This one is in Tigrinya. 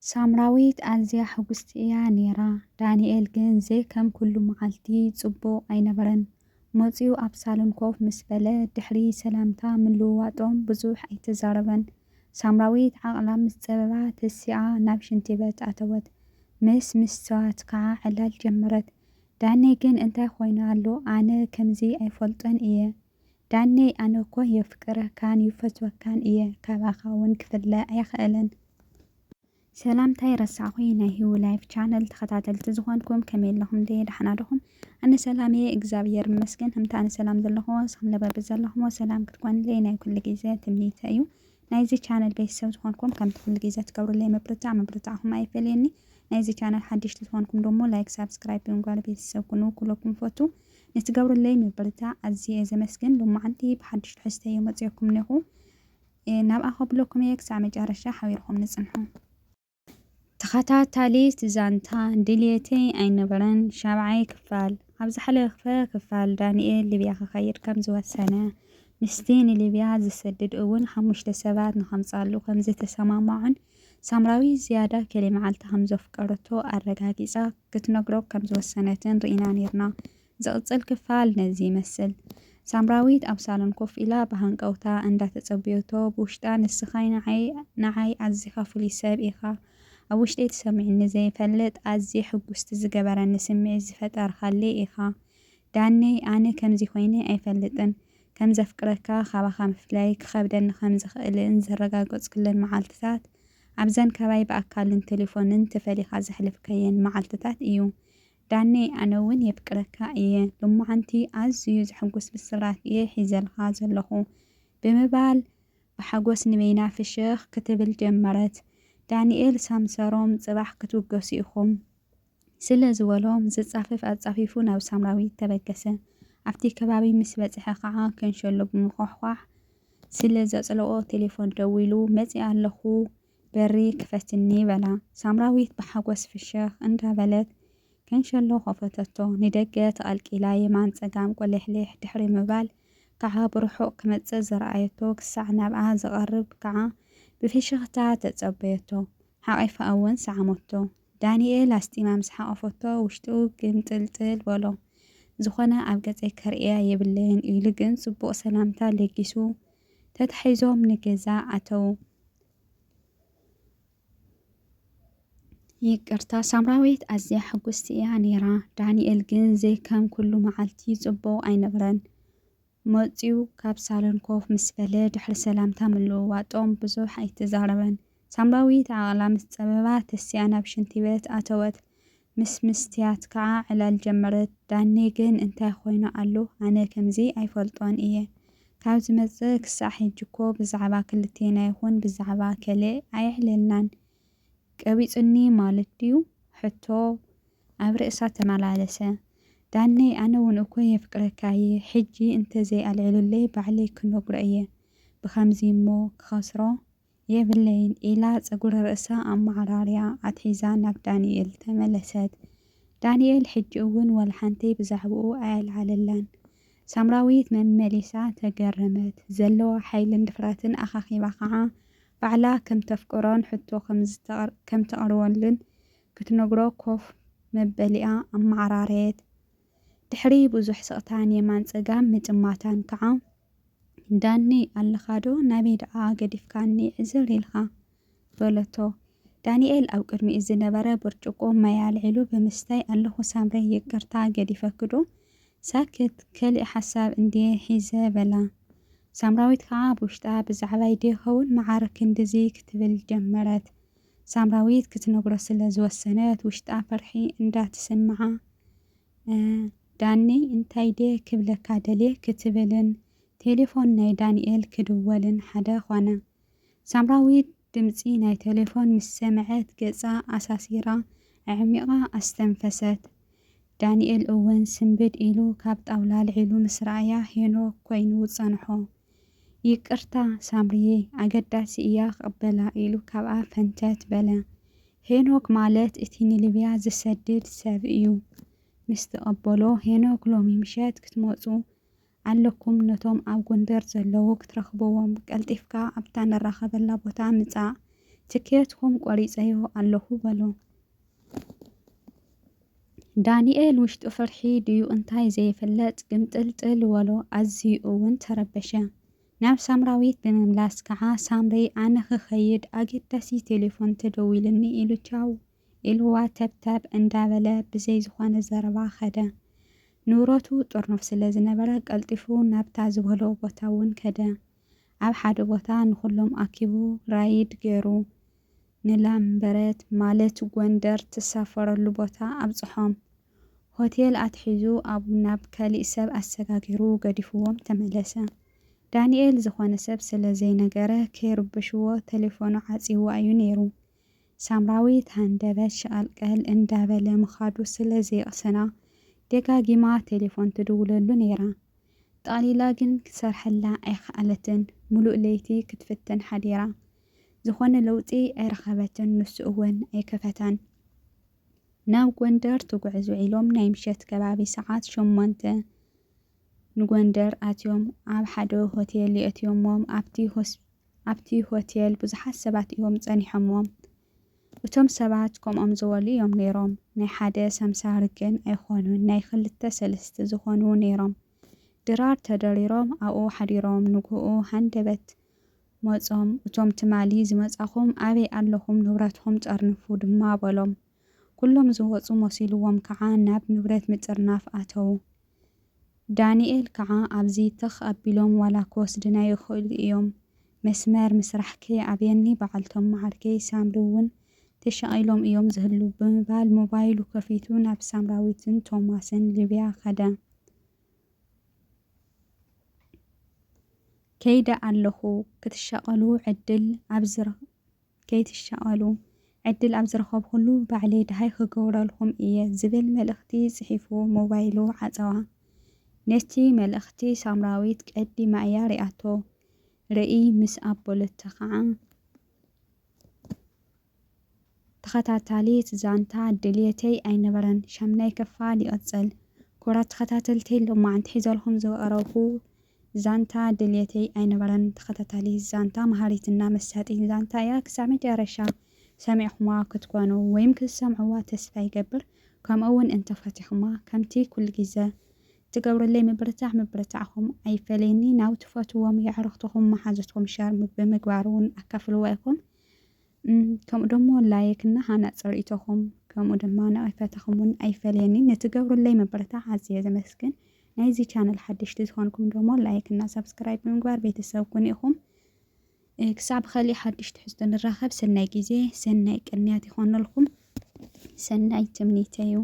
ሳምራዊት ኣዝያ ሕጉስቲ እያ ነይራ። ዳንኤል ግን ዘይከም ኩሉ መዓልቲ ጽቡቕ ኣይነበረን። መጺኡ ኣብ ሳሎን ኮፍ ምስ በለ፣ ድሕሪ ሰላምታ ምልውዋጦም ብዙሕ ኣይተዛረበን። ሳምራዊት ዓቕላ ምስ ጸበባ ተሲኣ ናብ ሽንቲ ቤት ኣተወት። ምስ መስትያት ከኣ ዕላል ጀመረት። ዳኔ ግን እንታይ ኮይኑ ኣሎ? ኣነ ከምዚ ኣይፈልጦን እየ። ዳኔ፣ ኣነ እኮ የፍቅረካን ይፈትወካን እየ። ካባኻ እውን ክፍለ ኣይኽእልን። ሰላምታ ይረሳዕኹ ናይ ሂዊ ላይፍ ቻነል ተኸታተልቲ ዝኾንኩም ከመይ ኣለኹም? ደየ ደሓና ዶኹም? ኣነ ሰላም እየ እግዚኣብሔር ይመስገን። ከምቲ ኣነ ሰላም ዘለኹዎ ንስኹም ለበብ ዘለኹሞ ሰላም ክትኮንለይ ናይ ኩሉ ግዜ ትምኒተ እዩ። ናይዚ ቻነል ቤተሰብ ዝኾንኩም ከምቲ ኩሉ ግዜ ትገብሩለይ ምብርታዕ ምብርታዕኹም ኣይፈለየኒ። ናይዚ ቻነል ሓደሽቲ ዝኾንኩም ደሞ ላይክ ሳብስክራይብ ብምግባር ቤተሰብ ኩኑ። ኩለኩም ፈቱ ንትገብሩለይ ምብርታዕ ኣዝየ እየ ዘመስግን። ሎማዓንቲ ብሓድሽ ትሕዝተ እየ መፅየኩም እነኹ። ናብኣ ከብለኩም እየ ክሳዕ መጨረሻ ሓቢርኹም ንፅንሑ። ተኸታታሊት ዛንታ ድልየተይ ኣይነበረን። ሻብዓይ ክፋል። ኣብ ዝሓለፈ ክፋል ዳንኤል ሊብያ ክኸይድ ከም ዝወሰነ ምስቲ ንሊብያ ዝሰድድ እውን ሓሙሽተ ሰባት ንኸምጻሉ ከም ዝተሰማማዑን ሳምራዊት ዝያዳ ከሊ መዓልቲ ከም ዘፍቀረቶ ኣረጋጊጻ ክትነግሮ ከም ዝወሰነትን ርኢና ነይርና። ዝቕጽል ክፋል ነዚ ይመስል። ሳምራዊት ኣብ ሳሎን ኮፍ ኢላ ብሃንቀውታ እንዳተጸበየቶ ብውሽጣ ንስኻ ንዓይ ንዓይ ኣዚኻ ፍሉይ ሰብ ኢኻ። ኣብ ውሽጠይ ተሰሚዑኒ ዘይፈልጥ ኣዝየ ሕጉስቲ ዝገበረኒ ስምዒት ዝፈጠርካለይ ኢኻ። ዳነይ ኣነ ከምዚ ኮይነ ኣይፈልጥን። ከም ዘፍቅረካ ካባኻ ምፍላይ ክኸብደኒ ከም ዝኽእልን ዘረጋገጽኩለን መዓልትታት ኣብዘን ካባይ ብኣካልን ቴሌፎንን ተፈሊኻ ዘሕለፍካየን መዓልትታት እዩ። ዳነይ ኣነ እውን የፍቅረካ እየ። ሎማዓንቲ ኣዝዩ ዘሐጉስ ብስራት እየ ሒዘልካ ዘለኹ ብምባል ብሓጎስ ንበይና ፍሽኽ ክትብል ጀመረት። ዳንኤል ሳምሰሮም ጽባሕ ክትውገሱ ኢኹም ስለ ዝበሎም ዝጻፈፍ ኣጻፊፉ ናብ ሳምራዊት ተበገሰ። ኣብቲ ከባቢ ምስ በጽሐ ኸዓ ከንሸሎ ብምዃሕዃሕ ስለ ዘጽለኦ ቴሌፎን ደዊሉ መጺኣ ኣለኹ በሪ ክፈትኒ በላ። ሳምራዊት ብሓጎስ ፍሽኽ እንዳበለት ከንሸሎ ከፈተቶ። ንደገ ተቐልቂላ የማን ጸጋም ቆሌሕሌሕ ድሕሪ ምባል ከዓ ብርሑቕ ክመጽእ ዝረኣየቶ ክሳዕ ናብኣ ዝቐርብ ከዓ ብፍሽኽታ ተጸበየቶ። ሓቒፋ እውን ሰዓመቶ። ዳንኤል ኣስጢማ ምስ ሓቐፈቶ ውሽጡ ግምጥልጥል በሎ። ዝኾነ ኣብ ገጸይ ከርእያ የብለይን ኢሉ ግን ጽቡቕ ሰላምታ ለጊሱ ተታሒዞም ንገዛ ኣተዉ። ይቅርታ ሳምራዊት ኣዝያ ሕጉስቲ እያ ነይራ። ዳንኤል ግን ዘይከም ኩሉ መዓልቲ ጽቡቕ ኣይነበረን። መጺኡ ካብ ሳሎን ኮፍ ምስ በለ ድሕሪ ሰላምታ ምልውዋጦም ብዙሕ ኣይተዛረበን። ሳምራዊት ዓቕላ ምስ ጸበባ ተሲኣ ናብ ሽንቲ ቤት ኣተወት። ምስ ምስትያት ከዓ ዕላል ጀመረት። ዳኔ ግን እንታይ ኮይኑ ኣሎ? ኣነ ከምዚ ኣይፈልጦን እየ። ካብ ዝመጽእ ክሳዕ ሕጂ እኮ ብዛዕባ ክልቴና ይኹን ብዛዕባ ከሌ ኣየዕለልናን። ቀቢጹኒ ማለት ድዩ? ሕቶ ኣብ ርእሳ ተመላለሰ። ዳኔ ኣነ እውን እኮ የፍቅረካ እየ። ሕጂ እንተዘይኣልዒሉለይ ባዕለይ ክነግሮ እየ። ብኸምዚ እሞ ክኸስሮ የብለይን ኢላ ጸጉሪ ርእሳ ኣመዓራርያ ኣትሒዛ ናብ ዳንኤል ተመለሰት። ዳንኤል ሕጂ እውን ዋላ ሓንቲ ብዛዕባኡ ኣየልዓለላን። ሳምራዊት መመሊሳ ተገረመት። ዘለዋ ሓይልን ድፍረትን ኣኻኺባ ኸዓ ባዕላ ከም ተፍቅሮን ሕቶ ከም ዝተቕር-፣ ከም ተቕርበሉን ክትነግሮ ኮፍ መበሊኣ ኣመዓራረየት። ድሕሪ ብዙሕ ስቕታን የማን ጸጋም ምጥማታን ከዓ፣ ዳኒ ኣለኻ ዶ? ናበይ ደኣ ገዲፍካኒ ዕዝር ኢልካ? በለቶ። ዳንኤል ኣብ ቅድሚኡ ዝነበረ ብርጭቆ ማይ ኣልዒሉ ብምስታይ፣ ኣለኹ ሳምረይ፣ ይቅርታ ገዲፈኪ ዶ? ሳክት፣ ከሊእ ሓሳብ እንድየ ሒዘ በላ። ሳምራዊት ከዓ ብውሽጣ ብዛዕባይ ዶ ይኸውን መዓረ ክንድዚ ክትብል ጀመረት። ሳምራዊት ክትነግሮ ስለ ዝወሰነት ውሽጣ ፍርሒ እንዳተሰምዓ፣ እ፣ ዳኒ እንታይ ድየ ክብለካ ደልየ ክትብልን ቴሌፎን ናይ ዳንኤል ክድወልን ሓደ ኾነ። ሳምራዊት ድምጺ ናይ ቴሌፎን ምስ ሰምዐት ገጻ ኣሳሲራ ኣዕሚቓ ኣስተንፈሰት። ዳንኤል እውን ስንብድ ኢሉ ካብ ጣውላ ኣልዒሉ ምስ ረኣያ ሄኖክ ኮይኑ ጸንሖ። ይቅርታ ሳምሪየይ፣ ኣገዳሲ እያ ክቕበላ ኢሉ ካብኣ ፈንተት በለ። ሄኖክ ማለት እቲ ንሊብያ ዝሰድድ ሰብ እዩ። ምስ ተቐበሎ፣ ሄኖክ ሎሚ ምሸት ክትመጹ ኣለኩም፣ ነቶም ኣብ ጎንደር ዘለዉ ክትረኽብዎም ቀልጢፍካ ኣብታ ንራኸበላ ቦታ ምጻእ። ትኬትኩም ቆሪጸዮ ኣለኹ በሎ። ዳንኤል ውሽጡ ፍርሒ ድዩ እንታይ ዘይፍለጥ ግምጥልጥል በሎ፣ ኣዝዩ እውን ተረበሸ። ናብ ሳምራዊት ብምምላስ ከዓ ሳምሪ ኣነ ክኸይድ ኣገዳሲ ቴሌፎን ተደዊልኒ ኢሉ ቻው ኢልዋ ተብተብ እንዳበለ ብዘይ ዝኾነ ዘረባ ከደ። ንብረቱ ጥርኑፍ ስለ ዝነበረ ቀልጢፉ ናብታ ዝበሎ ቦታ እውን ከደ። ኣብ ሓደ ቦታ ንኹሎም ኣኪቡ ራይድ ገይሩ ንላምበረት ማለት ጎንደር ትሳፈረሉ ቦታ ኣብፅሖም። ሆቴል ኣትሒዙ ኣብ ናብ ካሊእ ሰብ ኣሰጋጊሩ ገዲፍዎም ተመለሰ። ዳንኤል ዝኾነ ሰብ ስለ ዘይነገረ ከይርብሽዎ ቴሌፎኑ ዓፂዎ እዩ ነይሩ። ሳምራዊት ሃንደበት ሸቐልቀል እንዳበለ ምኻዱ ስለ ዘይቕስና ደጋጊማ ቴሌፎን ትድውለሉ ነይራ። ጠቕሊላ ግን ክትሰርሐላ ኣይኸኣለትን። ሙሉእ ለይቲ ክትፍትን ሓዲራ። ዝኾነ ለውጢ ኣይረኸበትን፣ ንሱ እውን ኣይከፈታን። ናብ ጎንደር ትጉዕዝ ውዒሎም ናይ ምሸት ከባቢ ሰዓት ሸሞንተ ንጎንደር ኣትዮም ኣብ ሓደ ሆቴል የእትዮሞም። ኣብቲ ሆስ-፣ ኣብቲ ሆቴል ብዙሓት ሰባት እዮም ጸኒሖሞም። እቶም ሰባት ከምኦም ዝበሉ እዮም ነይሮም። ናይ ሓደ ሳምሳሪ ግን ኣይኾኑን፣ ናይ ክልተ ሰለስተ ዝኾኑ ነይሮም። ድራር ተደሪሮም ኣብኡ ሓዲሮም። ንግሆኡ ሃንደበት መጾም። እቶም ትማሊ ዝመጻኹም ኣበይ ኣለኹም? ንብረትኹም ጠርንፉ ድማ በሎም። ኩሎም ዝወጹ መሲልዎም ከዓ ናብ ንብረት ምጥርናፍ ኣተዉ። ዳንኤል ከዓ ኣብዚ ትኽ ኣቢሎም ዋላ ክወስድና ይኽእሉ እዮም። መስመር ምስራሕኪ ኣብየኒ በዓልቶም መዓርከይ ሳምሪ እውን ተሻቒሎም እዮም ዝህሉ ብምባል ሞባይሉ ከፊቱ ናብ ሳምራዊትን ቶማስን ሊብያ ከደ። ከይደ ኣለኹ ክትሻቐሉ ዕድል ኣብ ዝረ-፣ ከይትሻቐሉ ዕድል ኣብ ዝረኸብኩሉ ባዕለይ ደሃይ ክገብረልኩም እየ ዝብል መልእኽቲ ጽሒፉ ሞባይሉ ዓጸዋ። ነቲ መልእኽቲ ሳምራዊት ቀዲማ እያ ሪኣቶ። ርእይ ምስ ኣበለቶ ኸዓ ተኸታታሊት ዛንታ ድልየተይ ኣይነበረን። ሻምናይ ክፋል ይቕጽል። ክቡራት ተኸታተልተይ፣ ሎማዓንቲ ሒዘልኩም ዝቐረብኩ ዛንታ ድልየተይ ኣይነበረን። ተኸታታሊት ዛንታ መሃሪትና መሳጢት ዛንታ እያ። ክሳብ መጨረሻ ሰሚዕኹማ ክትኮኑ ወይም ክትሰምዕዋ ተስፋ ይገብር። ከምኡ እውን እንተፈቲኹማ ከምቲ ኩሉ ግዘ ትገብሩለይ ምብርታዕ ምብርታዕኹም ኣይፈለየኒ። ናብ ትፈትዎም የዕርኽትኹም መሓዙትኩም ሸር ብምግባር እውን ኣካፍልዋ ኢኹም። እም፣ ከምኡ ደሞ ላይክ እና ሃናፂ ርእይቶኹም ከምኡ ድማ ነቒፈታኹም እውን ኣይፈለየኒ። ንትገብሩለይ ምብርታዕ ኣዝየ ዘመስግን። ናይዚ ቻነል ሓደሽቲ ዝኾንኩም ደሞ ላይክ እና ሳብስክራይብ ብምግባር ቤተሰብ ኩኑ ኢኹም። እ፣ ክሳብ ብኻሊእ ሓድሽ ትሕዝቶ ንራኸብ። ሰናይ ግዜ፣ ሰናይ ቅንያት ይኾነልኩም። ሰናይ ትምኒተይ እዩ።